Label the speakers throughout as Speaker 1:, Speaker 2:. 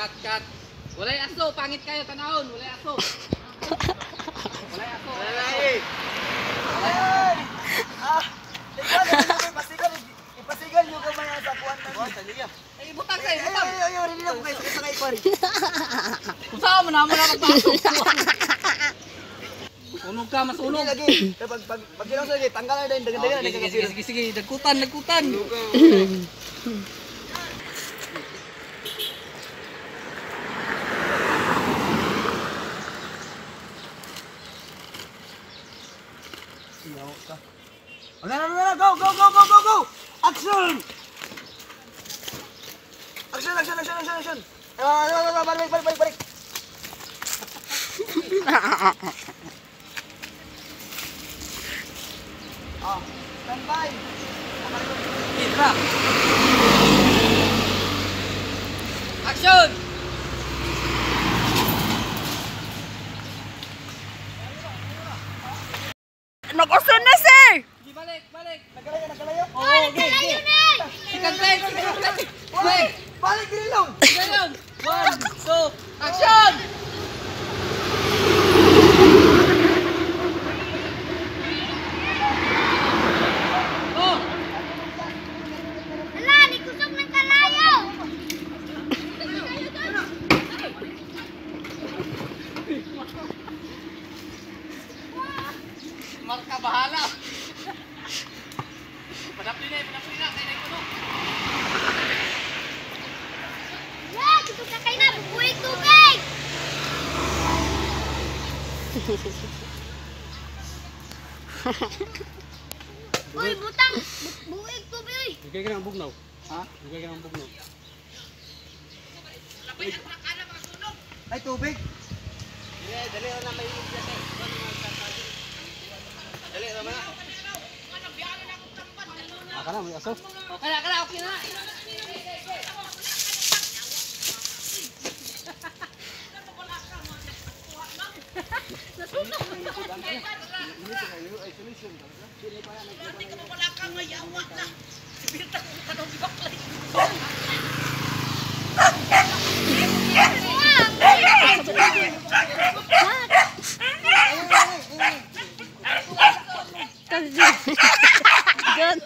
Speaker 1: Cut, cut. Walay aso, pangit kayo tanahon, walay aso. Walay aso.
Speaker 2: Ay! Ah! Ipasigal, ipasigal yung kamay sa kuwan na.
Speaker 1: Ay, butang sa butang.
Speaker 2: Ay, ay, ay, rin lang guys, sa kay pare.
Speaker 1: Kung saan mo na mo na magpasok. Sunog ka, masunog.
Speaker 2: Lagi, pag pag pag ginawa sa lagi, tanggal na din, dagan-dagan
Speaker 1: Sige, sige, sige, sige, nagkutan, nagkutan.
Speaker 2: Wala na, wala na, go, go, go, go, go, go! Action! Action, action, action, action, action! Ah, ah, ah, balik, balik, balik, balik. Ah, stand by.
Speaker 1: Tira. Action!
Speaker 3: Nag-uson na, sir!
Speaker 1: Sige, balik, balik.
Speaker 2: Nagkalayo, nagkalayo.
Speaker 1: Oo, okay, okay. Second play, second play.
Speaker 2: Balik, balik din lang.
Speaker 1: Ganyan. 1, 2, action! Oh!
Speaker 4: Ala, nikusog ng kalayo!
Speaker 1: Marka bahala. Padapli na, padapli na. Kaya na yung puno.
Speaker 4: Ala, dito ka kay na, bubuhay tubig! Uy, butang! Buig tubig!
Speaker 5: Bigay ka ng bugnaw.
Speaker 1: Ha?
Speaker 5: Bigay ka ng bugnaw.
Speaker 2: Ay, tubig.
Speaker 5: Aka na, may aso.
Speaker 1: Okay na, okay na, okay na.
Speaker 3: John.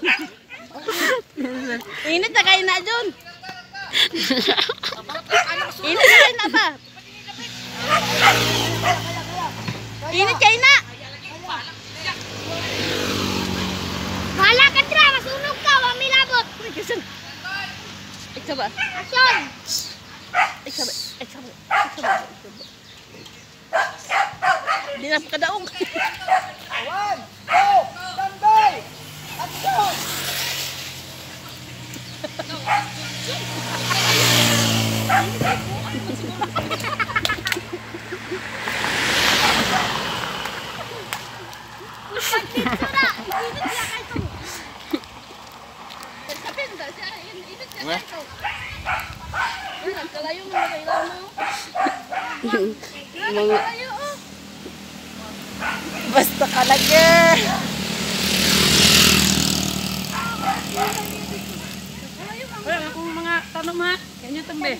Speaker 3: Init na kayo na, John. Init na kayo na ba? Init kayo na.
Speaker 4: Bahala ka dra, masunog ka, wa milabot!
Speaker 3: Isa ba?
Speaker 4: Action!
Speaker 3: Isa ba? Isa ba? Isa ba? Isa ba? Hindi na kadaong.
Speaker 2: 1, 2, stand by. Action!
Speaker 3: Mga... Basta ka lagi.
Speaker 1: Wala akong mga tanong ha. Ganyan tambe.